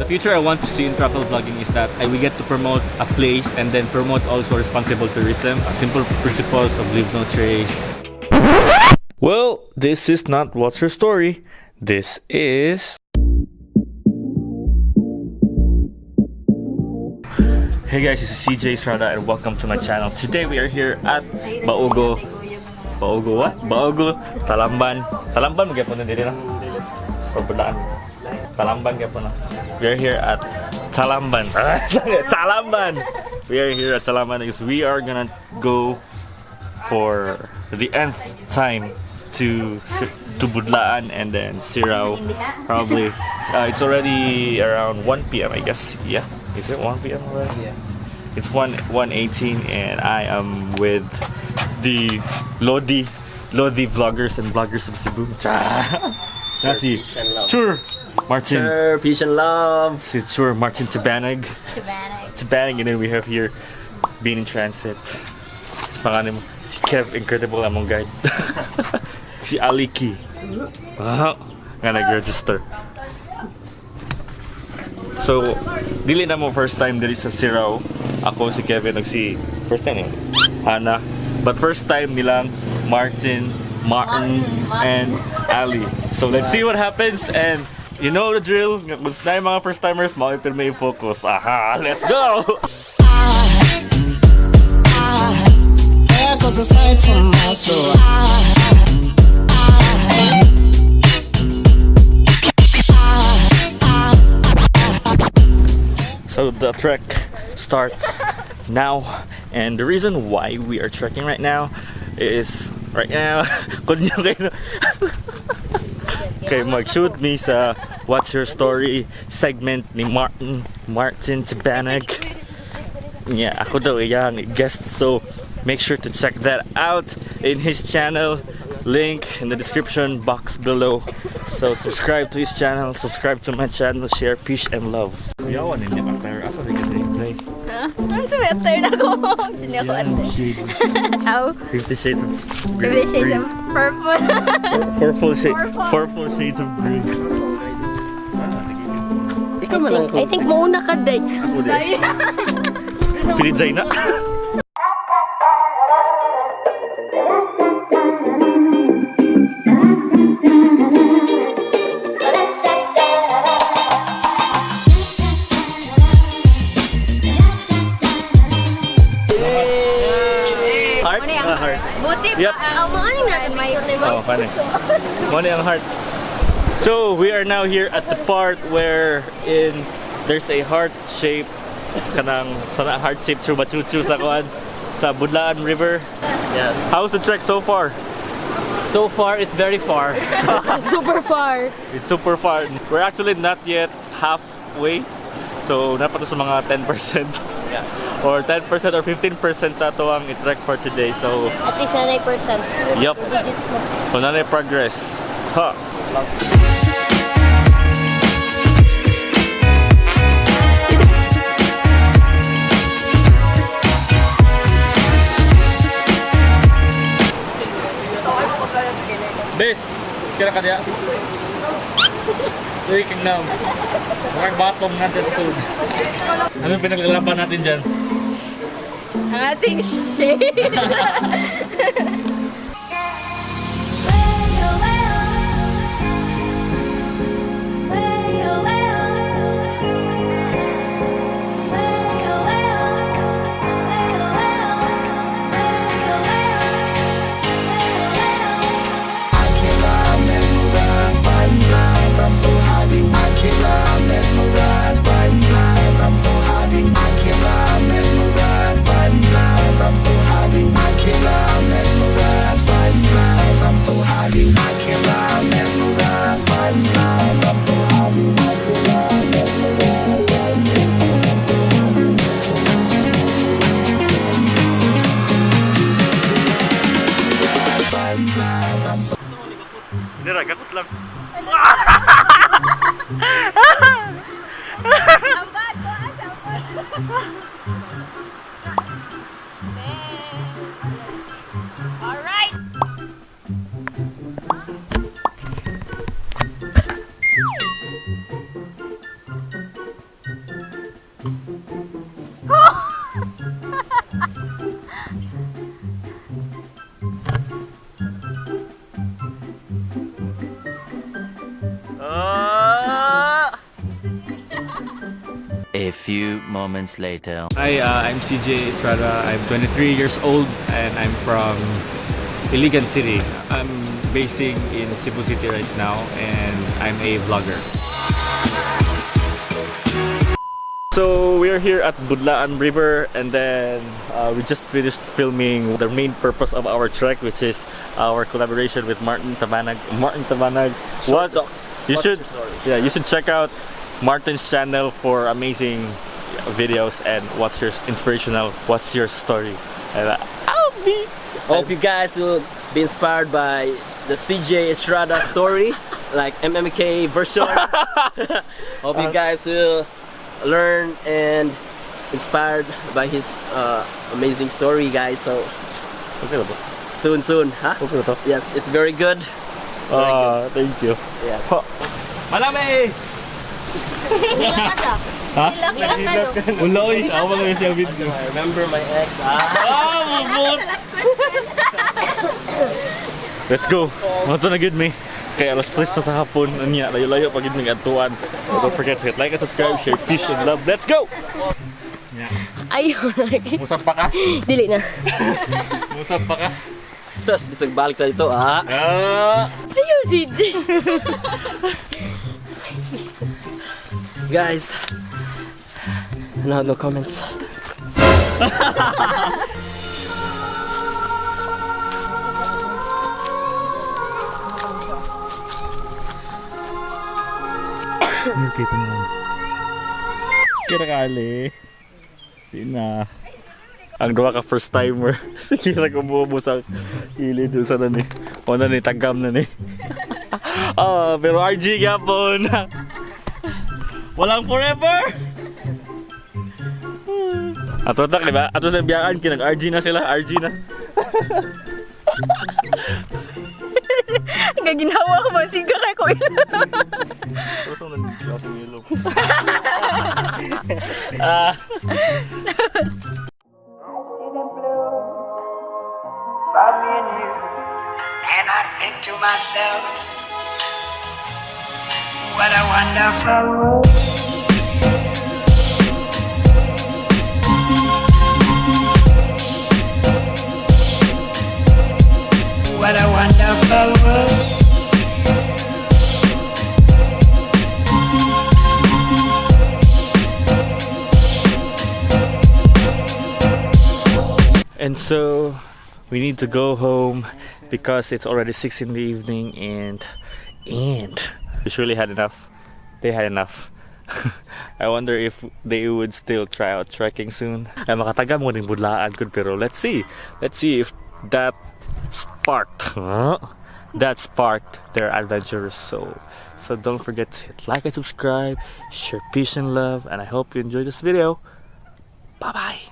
The future I want to see in travel vlogging is that we get to promote a place and then promote also responsible tourism. Simple principles of leave no trace. Well, this is not What's Your Story. This is... Hey guys, this is CJ Estrada and welcome to my channel. Today we are here at Baugo. Baugo what? Baugo Talamban. Talamban magyapon na diri na. Or Budlaan. Talamban gyapon na. We are here at Talamban. Talamban. We are here at Talamban because we are gonna go for the nth time to Budlaan and then Sirao probably. It's already around 1 p.m. I guess. Yeah. Is it 1 p.m. already? Yeah. It's 1:18 and I am with the Lodi vloggers and bloggers of Cebu. Kasi Peace and love. Chur Martin. Sure, peace and love. Si Chur Martin Tabanag. Tabanag. Tabanag, and then we have here Being in Transit. Si pangalan mo, si Kev Incredible among guide. Si Aliki. Ah, nga nag-register. So, dili na mo first time diri sa Sirao. Ako si Kevin nag si first time ni Hana. But first time nilang Martin, and Ali. So let's see what happens and you know the drill. Kung na yung mga first timers, mao may focus. Aha, let's go! There goes aside from my soul. So the trek starts now, and the reason why we are trekking right now is right now kung kayo kay mag-shoot me sa What's Your Story segment ni Martin Tabanag. Yeah, ako daw iyang guest, so make sure to check that out in his channel. Link in the description box below. So subscribe to his channel, subscribe to my channel, share peace and love. Yawan ninyo attire. Asa di ka play? Ano sa better na ko? Diyan ako ate. Shades. Aw. 50 Shades of Grey. 50 Shades of Purple. Four full shades. Four full shades of grey. Ikaw man lang I think mauna ka, day. Ako di. Pilit na. Heart? Ah, heart. Buti Yep. pa. Ang mga ano nasa picture ni Oh, funny. Money ang heart. So, we are now here at the part where in there's a heart shape kanang sana heart shape chuba chuchu sa kuan sa Budlaan River. Yes. How's the trek so far? So far, it's very far. Super far. It's super far. We're actually not yet halfway. So, napa to sa mga 10%. Yeah. Or 10% or 15% sa ato ang i-trek for today. So, At least 9%. Yup. Digits na. So, nanay progress. Ha! Bes! Kira ka diya? Uy, kang nam. Mukhang bottom natin sa sulod. Anong pinaglalaban natin dyan? Ang ating shade. A few moments later. Hi, I'm CJ Estrada. I'm 23 years old and I'm from Iligan City. I'm basing in Cebu City right now and I'm a vlogger. So we are here at Budlaan River and then we just finished filming the main purpose of our trek, which is our collaboration with Martin Tabanag. Martin Tabanag. Short docs. You What's should your story? Yeah, you should check out Martin's channel for amazing videos and what's your inspirational, what's your story. And I'll be Hope you guys will be inspired by the CJ Estrada story, like MMK version. Hope you guys will learn and inspired by his amazing story, guys. So Okay na ba? soon, soon, huh? Okay na to? Yes, it's very good. It's very Ah, thank you. good. Yes. Ha. Malami! Ilang ka daw? Ha? Ilang ka daw? Wala oy, ako ba siya video. I remember my ex. Ah. Ah, mabot! Let's go. Mga na gid mi. Kaya alas 3 na sa hapon, anya, layo-layo pag gid mig adtuan. Don't forget to hit like and subscribe, share peace and love. Let's go! Ayaw. Musap pa ka? Dili na. Musap pa ka? Sus, bisag balik na dito, ah. Ah! Ayaw, CJ. Guys, no, no comments. Kita mo. Kira kali. Di na. Ang duha ka first timer. Sige sa kumubo sa ilid sa na ni. O na ni tagam na ni. Ah, pero RG gyapon. Walang forever. Ato tak, di ba? Ato sa biyaan kinag RG na sila, RG na. Gaginawa ko ba? Sige ka ko. Pero sa nang sa yelo. Ah. By me and you. And I think to myself, what a wonderful world. What a wonderful world. And so we need to go home because it's already 6 in the evening and we surely had enough. They had enough. I wonder if they would still try out trekking soon. Ay makatagam mo ning budlaan kun pero let's see. Let's see if that sparked their adventurous soul. So don't forget to hit like and subscribe, share peace and love, and I hope you enjoyed this video. Bye bye.